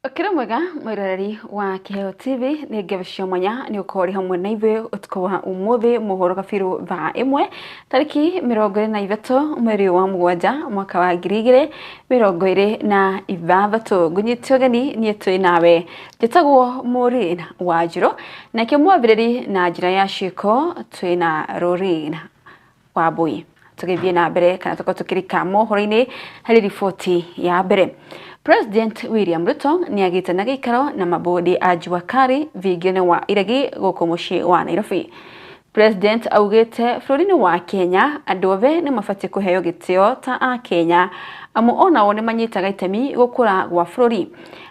Ũkĩrĩ mwega mwĩroreri wa Kĩheo TV, nĩ ngetho cia mwanya nĩ ũkorwo ũrĩ hamwe na ithuĩ ũtukũ wa ũmũthĩ mohoro kabirũ thaa 1 tarĩki 23 mweri wa 7 mwaka wa 2026. Ngũnyite ũgeni niĩ twĩ nawe, njĩtagwo Maureen Wanjirũ, nake mwambĩrĩri na njĩra ya ciĩko twĩna Lorraine Wambui. Tũgĩthiĩ na mbere kana tũkorwo tũkĩrika mohoro-inĩ harĩ riboti ya mbere. President William Ruto nĩ agĩte na gĩikaro na mabodi a Jua Kali thingira-inĩ wa Iregi gũkũ mũciĩ wa Nairobi. President augĩte bũrũri-inĩ wa Kenya andũ othe nĩ mabatiĩ kũheo gĩtĩo ta a Kenya amu onao nĩ manyitaga itemi gũkũra gwa bũrũri.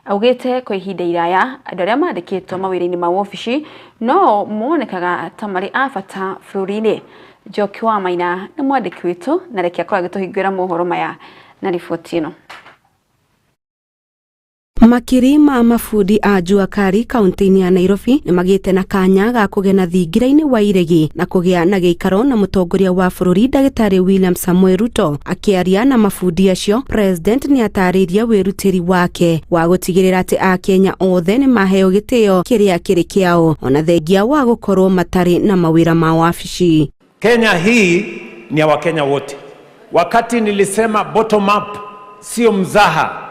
Augĩte kwa ihinda iraya andũ arĩa mandĩkĩtwo mawĩra-inĩ ma wabici no monekaga ta marĩ a bata bũrũri-inĩ. Njoki wa Maina nĩ mwandĩki witũ na reke akorwo agĩtũhingũra mohoro maya na riboti ĩno. Makiri ma mabundi a Jua Kali kaunti-inĩ ya Nairobi nĩ magĩte na kanya ga kũgena thingira-inĩ wa Iregi na kũgĩa na gĩikaro na mũtongoria wa bũrũri ndagĩtarĩ William Samoei Ruto. Akĩaria na mabundi acio, President nĩ atarĩirie wĩrutĩri wake wa gũtigĩrĩra atĩ Akenya othe nĩ maheo gĩtĩo kĩrĩa kĩrĩ kĩao ona thengia wa gũkorwo matarĩ na mawĩra ma wabici. Kenya hii ni ya Wakenya wote. Wakati nilisema bottom up sio mzaha,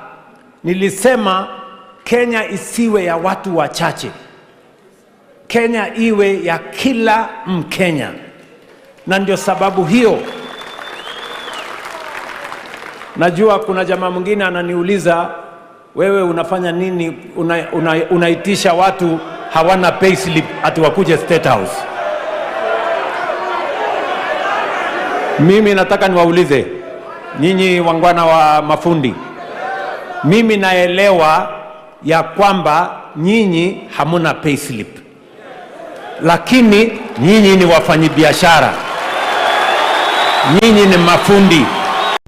nilisema Kenya isiwe ya watu wachache, Kenya iwe ya kila Mkenya, na ndio sababu hiyo najua kuna jamaa mwingine ananiuliza, wewe unafanya nini? Unaitisha watu hawana payslip ati wakuje State House. Mimi nataka niwaulize nyinyi wangwana wa mafundi, mimi naelewa ya kwamba nyinyi hamuna payslip, lakini nyinyi ni wafanyibiashara, nyinyi ni mafundi.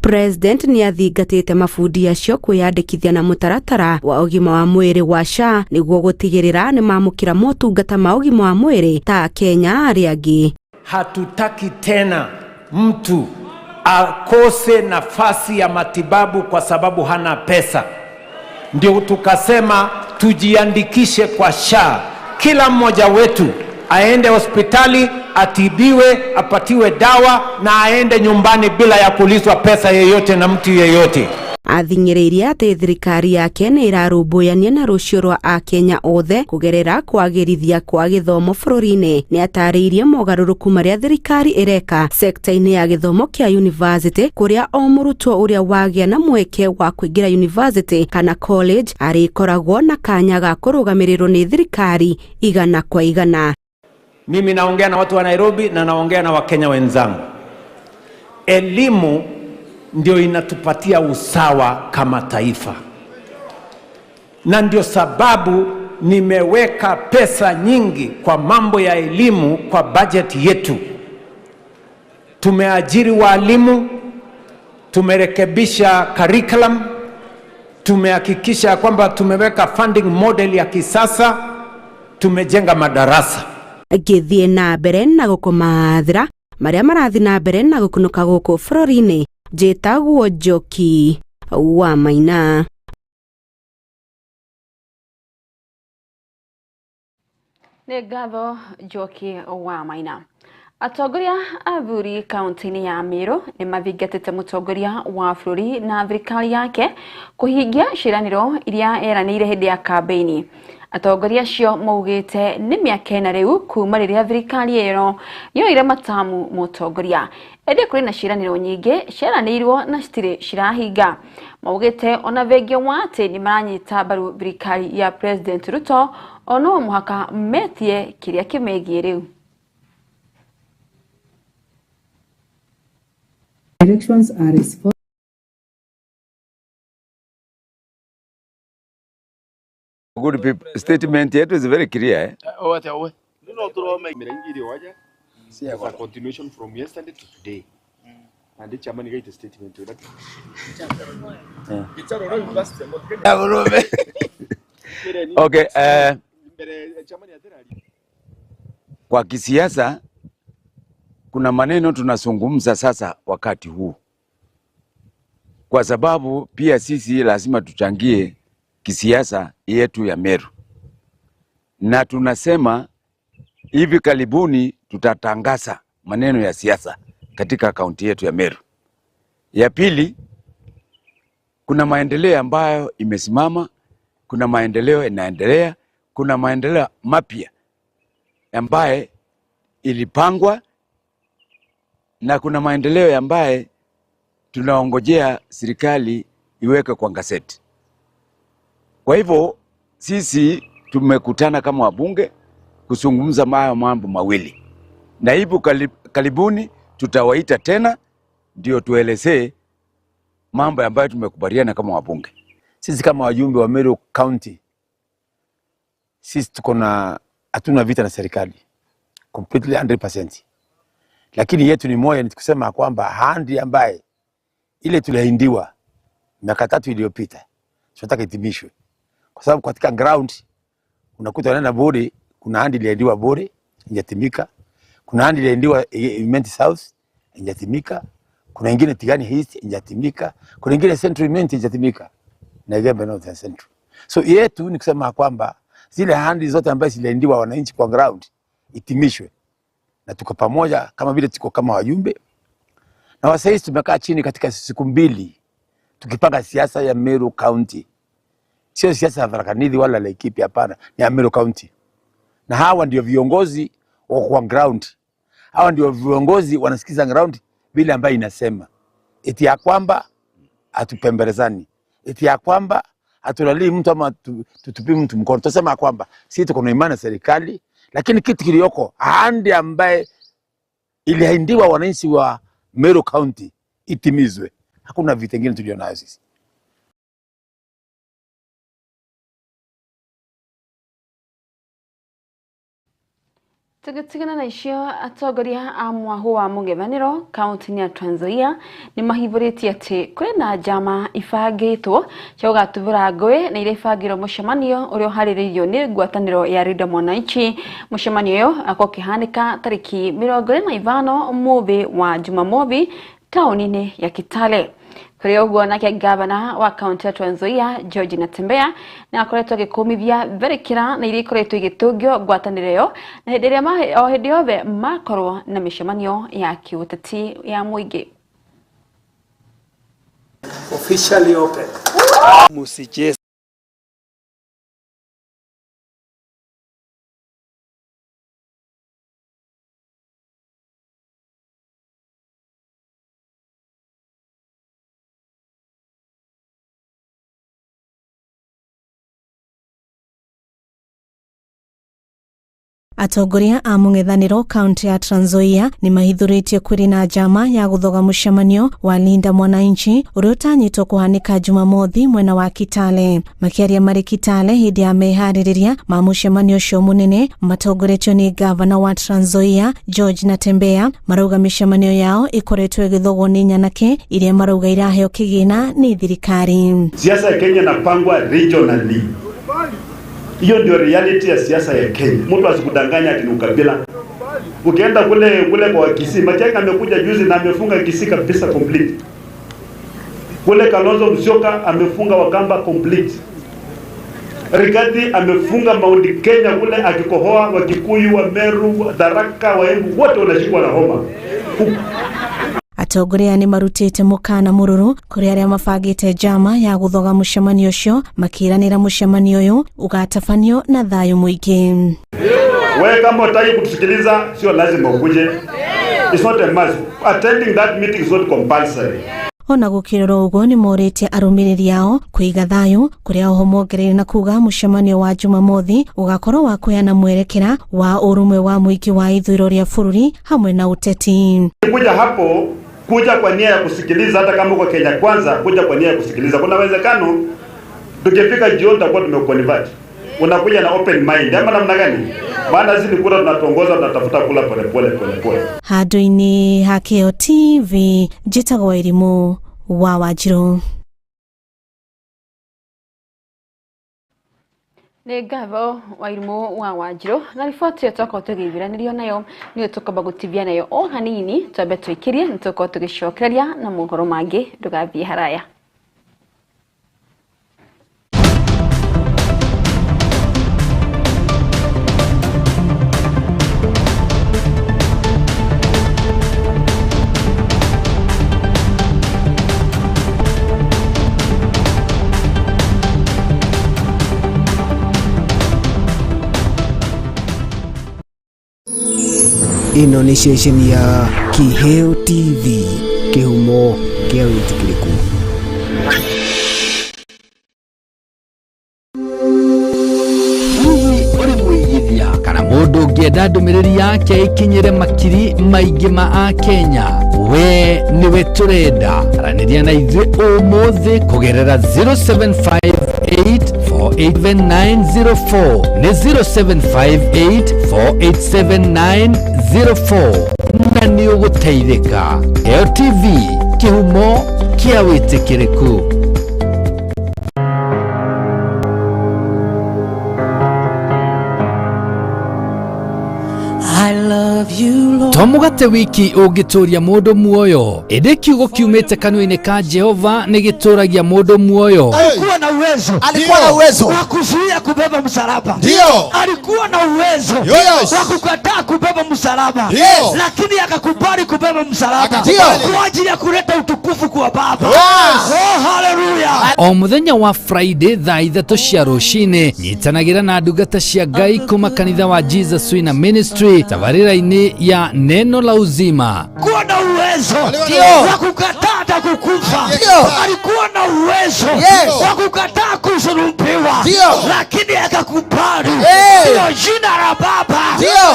President nĩ athingatĩte mabundi acio kwĩyandĩkithia na mũtaratara wa ũgima wa mwĩrĩ wa SHA nĩguo gũtigĩrĩra nĩ mamũkĩra motungata ma ũgima wa mwĩrĩ ta Kenya arĩa angĩ. Hatutaki tena mtu akose nafasi ya matibabu kwa sababu hana pesa. Ndio tukasema tujiandikishe kwa SHA, kila mmoja wetu aende hospitali atibiwe, apatiwe dawa na aende nyumbani bila ya kuulizwa pesa yeyote na mtu yeyote. Athing'ĩrĩirie atĩ thirikari yake nĩ ĩrarũmbũyania na rũciũ rwa Akenya othe kũgerera kwagĩrithia kwa gĩthomo bũrũri-inĩ. Nĩ atarĩirie mogarũrũku marĩa thirikari ĩreka sekta-inĩ ya gĩthomo kĩa university, kũrĩa o mũrutwo ũrĩa wagĩa na mweke wa kũingĩra university kana college arĩkoragwo na kanya ga kũrũgamĩrĩrwo nĩ thirikari igana kwa igana. Mimi naongea na watu wa Nairobi na naongea na Wakenya wenzangu. Elimu ndio inatupatia usawa kama taifa, na ndio sababu nimeweka pesa nyingi kwa mambo ya elimu kwa budget yetu. Tumeajiri walimu, tumerekebisha curriculum, tumehakikisha kwamba tumeweka funding model ya kisasa, tumejenga madarasa. Ngĩthiĩ na mbere na gũkũmathĩra marĩa marathiĩ na mbere na gũkunũka gũkũ bũrũri-inĩ, njĩtagwo Njoki wa Maina. Nĩ ngatho Njoki wa Maina. Atongoria a athuri kaunti-inĩ ya Meru nĩ mathingatĩte mũtongoria wa bũrũri na thirikari yake kũhingia ciĩranĩro iria eranĩire hĩndĩ ya kambĩini. Atongoria acio maugĩte nĩ mĩaka 4 rĩu kuma rĩrĩa thirikari ĩyo yoire matamu mũtongoria, ĩndĩ kũrĩ na ciĩranĩro nyingĩ cieranĩirwo na citirĩ cirahinga. Maugĩte ona thengia wa atĩ nĩ maranyita mbaru thirikari ya President Ruto, o no mũhaka metie kĩrĩa kĩmegiĩ rĩu. Directions are as follows. Good people. Statement yetu is very clear. As a continuation from yesterday to today. And the chairman gave a statement to that. Okay, kwa kisiasa kuna maneno tunazungumza sasa wakati huu, kwa sababu pia sisi lazima tuchangie kisiasa yetu ya Meru, na tunasema hivi karibuni tutatangaza maneno ya siasa katika kaunti yetu ya Meru. Ya pili, kuna maendeleo ambayo imesimama, kuna maendeleo inaendelea, kuna maendeleo mapya ambaye ilipangwa na kuna maendeleo ambaye tunaongojea serikali iweke kwa gazeti. Kwa hivyo sisi tumekutana kama wabunge kuzungumza hayo mambo mawili, na hivi karibuni tutawaita tena ndio tuelezee mambo ambayo tumekubaliana kama wabunge. Sisi kama wajumbe wa Meru County, sisi tuko na hatuna vita na serikali completely 100%, lakini yetu ni moja, ni kusema kwamba ahadi ambaye ile tuliahindiwa miaka 3 iliyopita tunataka itimishwe, kwa sababu katika ground unakuta wanaenda bure, kuna ahadi iliahindiwa bure haijatimika, kuna ahadi iliahindiwa Imenti South haijatimika, kuna ingine Tigani East haijatimika, kuna ingine Central Imenti haijatimika na Igembe North and Central. So yetu ni kusema kwamba zile ahadi zote ambazo ziliahindiwa wananchi kwa ground itimishwe, na tuko pamoja kama vile tuko kama wajumbe na wasaizi. Tumekaa chini katika siku 2 tukipanga siasa ya Meru County, sio siasa ya Tharaka Nithi wala Laikipia, hapana, ni ya Meru County. Na hawa ndio viongozi wa kwa ground, hawa ndio viongozi wanasikiza ground vile ambayo inasema eti ya kwamba hatupembelezani, eti ya kwamba hatulalii mtu ama tutupii mtu mkono. Tunasema kwamba sisi tuko na imani na serikali, lakini kitu kilioko ahadi ambaye iliahindiwa wananchi wa Meru County itimizwe. Hakuna vita vingine tulionayo sisi. Tũgĩtigana na icio, atongoria a mwahu wa mũng'ethanĩro kaunti-inĩ ya Trans Nzoia nĩ mahithũrĩtie atĩ kwĩ na njama ibangĩtwo cia gũgatubũra ngũĩ na iria ibangĩirwo mũcemanio ũrĩa ũharĩrĩirio nĩ ngwatanĩro ya Linda Mwananchi. Mũcemanio ũyũ akorwo ũkĩhanĩka tarĩki 25 mũthĩ wa Jumamothi taũni-inĩ ya Kitale. Kũrĩ ũguo nake gavana wa kaunti ya Trans Nzoia George Natembeya na akoretwo agĩkũmithia tharĩkĩra na iria ikoretwo igĩtũngio ngwatanĩro ĩyo na hĩndĩ ĩrĩa o hĩndĩ yothe makorwo na mĩcemanio ya kĩũteti ya mũingĩ. Officially open. Musicheze Atongoria a mũng'ethanĩro kaunti ya Trans Nzoia nĩ mahithũrĩtie kwĩrĩ na njama ya gũthoga mũcemanio wa Linda Mwananchi ũrĩa ũtanyĩtwo kũhanĩka Jumamothi mwena wa Kitale. Makĩaria marĩ Kitale hĩndĩ ya meharĩrĩria ma mũcemanio ũcio mũnene matongoretio nĩ gavana wa Trans Nzoia George Natembeya, marauga mĩcemanio yao ĩkoretwo ĩgĩthogwo nĩ nyanake iria marauga iraheo kĩgĩna nĩ thirikari. Siasa ya Kenya inapangwa regionally. Hiyo ndio reality ya siasa ya Kenya. Mtu asikudanganya ati ni ukabila. Ukienda kule kule kwa Kisii, Matiang'i amekuja juzi na amefunga Kisii kabisa complete. Kule Kalonzo Musyoka amefunga Wakamba complete. Rigathi amefunga Mount Kenya kule akikohoa, Wakikuyu, wa Meru, Tharaka, Waembu wote wanashikwa na homa. Atongoria nĩ marutĩte mũkana mũrũrũ kũrĩ arĩa mabangĩte njama ya gũthoga mũcemanio ũcio, makĩranĩra mũcemanio ũyũ ũgatabanio na thayũ mũingĩ. Wewe kama hutaki kutusikiliza sio lazima ukuje. It's not a must. Attending that meeting is not compulsory. Ona gũkĩrora ũguo nĩ morĩtie arũmĩrĩri ao kũiga thayũ, kũrĩa oho mongereire na kuga mũcemanio wa Jumamothi ũgakorwo wa kũheana mwerekera wa ũrũmwe wa mũingĩ wa ithũĩro rĩa bũrũri hamwe na ũteti. Kuja hapo kuja kwa nia ya kusikiliza, hata kama uko Kenya Kwanza, kuja kwa nia ya kusikiliza. Kuna uwezekano tukifika jioni tutakuwa tumeconvert. Unakuja na open mind ama namna gani? Maana hizi ni kura tunatongoza, tunatafuta kula pole pole pole pole. Handũ-inĩ ha Kĩo TV, njĩtagwo Irimũ wa Wanjirũ. Nĩ ngatho Wairimũ wa Wanjirũ na riboti ĩyo twakorwo tũgĩithuranĩrio nayo nĩyo tũkwamba gũtibia nayo o hanini, twambe tũikĩrie nĩ tũkorwo tũgĩcokereria na mohoro mangĩ, ndũgathiĩ haraya. Ĩno nĩ ceceni ya Kiheo TV, kĩhumo kĩa wĩtĩkĩrĩku. Hihi ũrĩ mũigithia kana mũndũ ũngĩenda ndũmĩrĩri yake ĩkinyĩre makiri maingĩ ma akenya? We nĩwe tũrenda. Aranĩria na ithuĩ ũmũthĩ kũgerera 0758487904, nĩ 0758487904, na nĩ ũgũteithĩka. Heo TV, kĩhumo kĩa wĩtĩkĩrĩku. I love you, Lord. To mũgate wiki ũngĩtũria mũndũ muoyo, ĩndĩ kiugo kiumĩte kanua-inĩ ka Jehova nĩ gĩtũragia mũndũ muoyo. Alikuwa na uwezo, Alikuwa na uwezo wa kuzuia kubeba msalaba. Ndio. Alikuwa na uwezo Yes. wa kukataa kubeba msalaba. Ndio. Lakini akakubali kubeba msalaba Ndio. kwa ajili ya kuleta utukufu kwa Baba. Yes. Oh, haleluya. O mũthenya wa Friday thaa 3 cia rũcinĩ, nyitanagĩra na ndungata cia Ngai kuma kanitha wa Jesus Winner Ministry tabarĩra-inĩ ya Neno la Uzima. Alikuwa na uwezo Ndio. wa kukataa hata kukufa. Ndio. Alikuwa na uwezo Yes. wa kukataa kusulubiwa, Ndio. lakini akakubali Hey. ndio jina la Baba Ndio.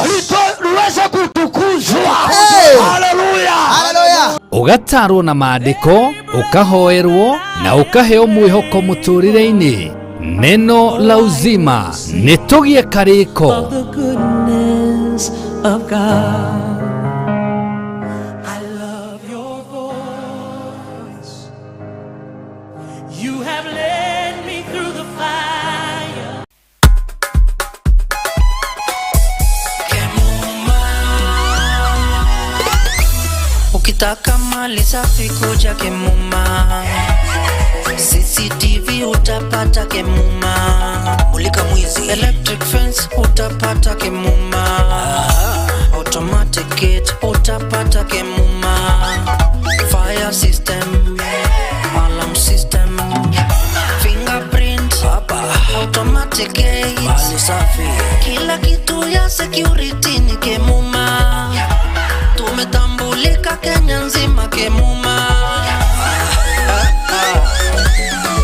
liweze kutukuzwa. Hey. Haleluya. Haleluya. Ũgatarwo na maandĩko, ũkahoerwo na ũkaheo mwĩhoko mũtũrĩre-inĩ. Neno la Uzima, nĩ tũgĩe karĩko. The goodness of God. I love your voice. You have led me through the fire. Ukitaka mali safi kuja Kemuma, CCTV utapata Kemuma, mulika mwizi, electric fence utapata Kemuma, automatic gate utapata Kemuma, fire system, alarm system, fingerprint, automatic gate, mali safi, kila kitu ya security ni Kemuma. Tumetambulika Kenya nzima Kemuma.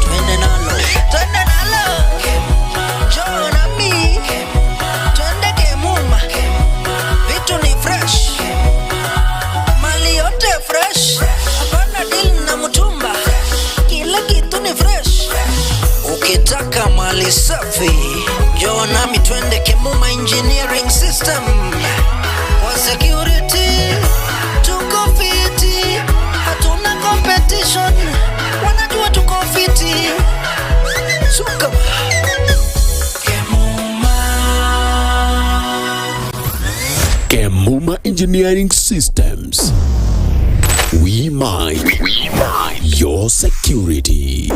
Twende nalo, twende nalo, njoo nami, twende Kemuma. Vitu ni fresh, mali yote fresh, hapana deal na mtumba, kila kitu ni fresh. Ukitaka mali safi, njoo nami twende Kemuma Engineering System. Kwa security tuko fiti, hatuna competition, wanajua tuko fiti. Suka Kemuma Engineering Systems. We mind your security.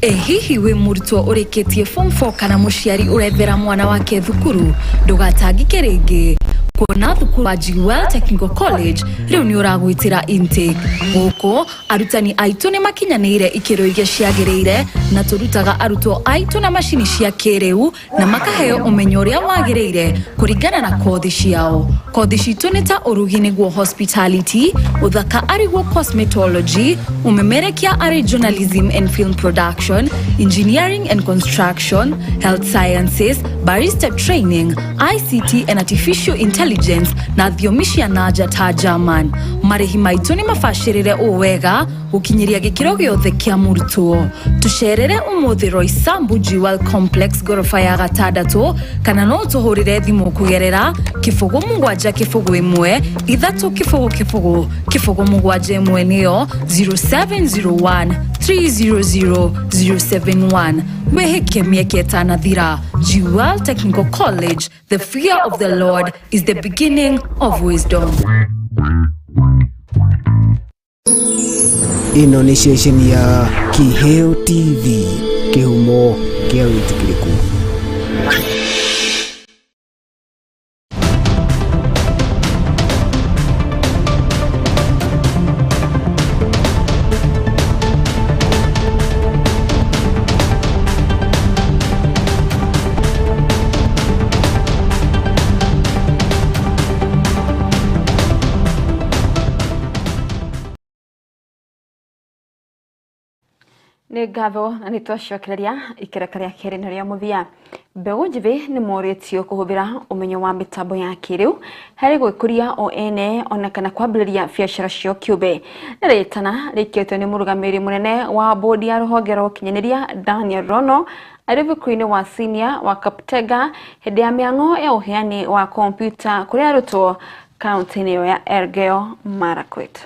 Ĩ hihi wĩ mũrutwo ũrĩkĩtie form 4 kana mũciari ũrethera mwana wake thukuru? Ndũgatangĩke rĩngĩ, kuona thukuru wa Jewel Technical College rĩu nĩ ũragwĩtĩra intake. Gũkũ arutani aitũ nĩ makinyanĩire ikĩro iria ciagĩrĩire, na tũrutaga arutwo aitũ na macini cia kĩrĩu na makaheo ũmenyo ũrĩa wagĩrĩire kũringana na kothi ciao. Kothi citũ nĩ ta ũrugi nĩguo hospitality, ũthaka arĩguo cosmetology, ũmemerekia arĩ journalism and film production, engineering and construction, health sciences, barista training, ICT and artificial intelligence na thiomi cia nanja ta German. Marĩhi maitũ nĩ mabacĩrĩre ũũ wega gũkinyĩria gĩkĩro gĩothe kĩa mũrutwo. Tũcerere ũmũthĩ Roysambu Jewel Complex ngoroba ya gatandatũ, kana no ũtũhũrĩre thimũ kũgerera 0 7 0 1 3 0 0 0 7 1, nĩyo 0701 300 071. Wĩhĩke mĩeke ĩtanathira. Jewel Technical College, the fear of the Lord is the beginning of wisdom. Ĩno nĩ ceceni ya Kiheo TV, kĩhumo kĩa wĩtĩkĩrĩku. Nĩ ngatho na nĩ twacokereria ikereka rĩa kerĩ na rĩa mũthia. Mbeũ njĩthĩ nĩ morĩtio kũhũthĩra ũmenyo wa mĩtambo ya kĩrĩu harĩ gwĩkũria o ene ona kana kwambĩrĩria biacara ciao kĩũmbe. Nĩ rĩtana rĩkĩtwo nĩ mũrũgamĩrĩri mũnene wa bodi ya rũhonge rwa ũkinyanĩria Daniel Rono arĩ thukuru-inĩ wa senior wa Kaptega hĩndĩ ya mĩang'o ya ũheani wa kompiuta kũrĩ arutwo kaunti-inĩ ĩyo ya Elgeyo Marakwet.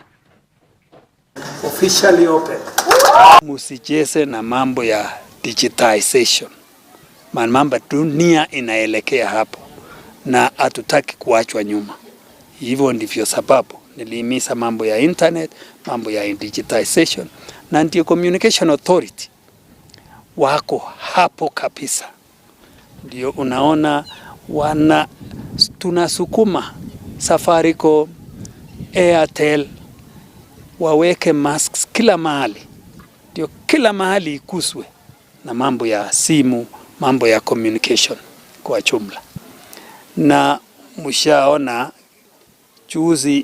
Officially open. Musicheze na mambo ya digitization. Mambo dunia inaelekea hapo na hatutaki kuachwa nyuma. Hivyo ndivyo sababu nilihimiza mambo ya internet, mambo ya digitization, na ndio Communication Authority wako hapo kabisa. Ndio unaona wana tunasukuma Safaricom, Airtel waweke masks kila mahali, ndio kila mahali ikuswe na mambo ya simu, mambo ya communication kwa jumla. Na mshaona juzi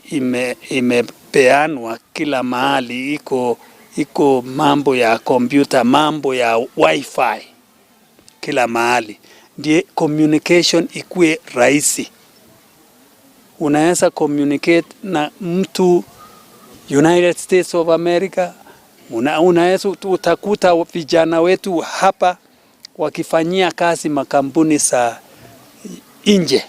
imepeanwa kila mahali, iko mambo ya kompyuta, mambo ya wifi kila mahali, ndiye communication ikue rahisi. Unaweza communicate na mtu United States of America, unaweza utakuta vijana wetu hapa wakifanyia kazi makampuni za nje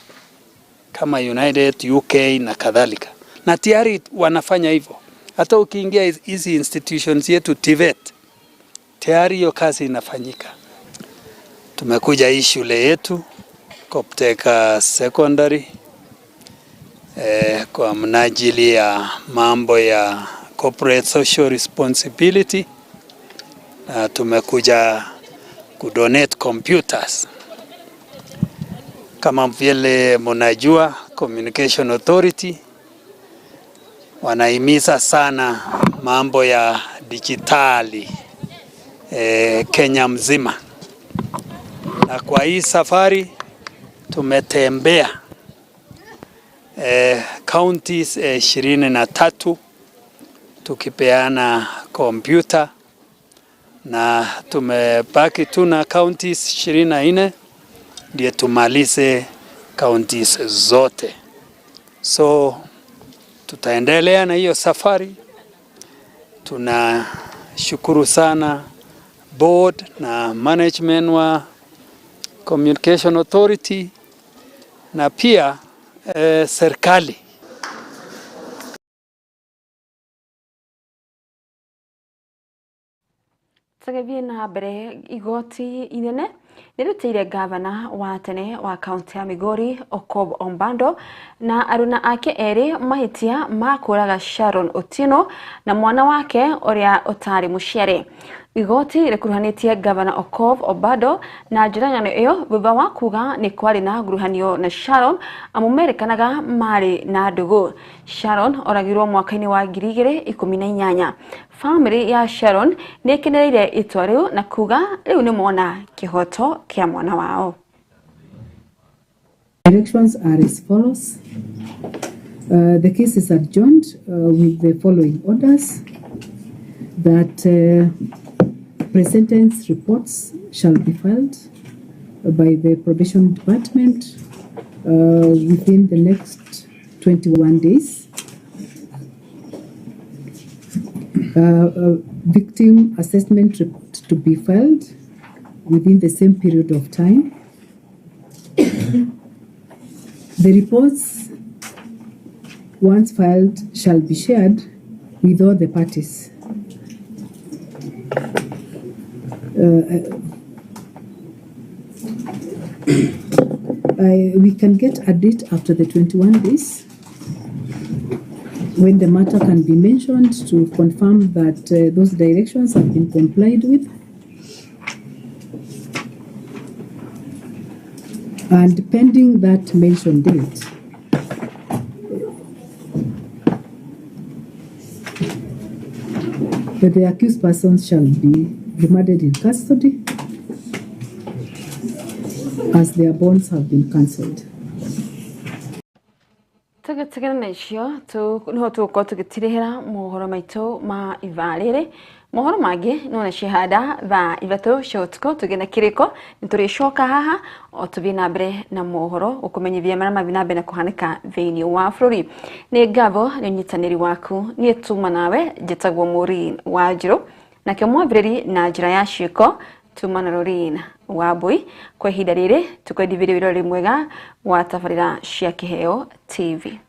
kama United, UK na kadhalika, na tayari wanafanya hivyo. Hata ukiingia hizi institutions yetu TVET, tayari hiyo kazi inafanyika. Tumekuja hii shule yetu Kopteka Secondary kwa mnajili ya mambo ya corporate social responsibility, na tumekuja kudonate computers. Kama vile mnajua, Communication Authority wanahimiza sana mambo ya dijitali Kenya mzima, na kwa hii safari tumetembea counties 23 tukipeana kompyuta, na tumebaki tu na counties 24 ndiye tumalize counties zote. So tutaendelea na hiyo safari. Tunashukuru sana board na management wa Communication Authority na pia serikali. Tũgĩthiĩ na mbere, igoti inene nĩrĩrutĩire gavana wa tene wa kaunti ya Migori Okob Ombando na aruna ake erĩ mahĩtia ma kũraga Sharon Otieno na mwana wake ũrĩa ũtarĩ mũciare. Igoti rĩkuruhanĩtie gavana Okob Obado na njũragano ĩyo thutha wa kuga nĩ kwarĩ na nguruhanio na Sharon amu merĩkanaga marĩ na ndũgũ. Sharon oragirwo mwaka-inĩ wa 2018. Famĩlĩ ya Sharon nĩ ĩkenereire itua rĩu na kuga rĩu nĩ mona kĩhoto kĩa mwana wao. Directions are as follows. The case is adjourned with the following orders: that pre-sentence reports shall be filed by the probation department within the next 21 days. Victim assessment report to be filed within the same period of time. The reports, once filed, shall be shared with all the parties. We can get a date after the 21 days when the matter can be mentioned to confirm that those directions have been complied with. And pending that mentioned date, that the accused persons shall be remanded in custody as their bonds have been cancelled. Tũgĩtigana na icio niho tũgũkorwo tũgĩtirĩhĩra mohoro maitũ ma ithaa rĩrĩ. Mohoro mangĩ nĩwona cihanda thaa 3 cia ũtukũ tũgĩe na kĩrĩko nĩ tũrĩcoka haha o tũthiĩ na mbere na mohoro gũkũmenyithia marĩa mathiĩ na mbere na kũhanĩka thĩinĩ wa bũrũri. Nĩ ngatho nĩ ũnyitanĩri waku, niĩ tuma nawe njĩtagwo Maureen Wanjirũ, nakĩo mwambĩrĩri na njĩra ya ciĩko tuma na Lorraine Wambui. Kwa ihinda rĩrĩ tũkwendithĩria wĩroreri mwega wa tabarĩra cia Kĩheo TV.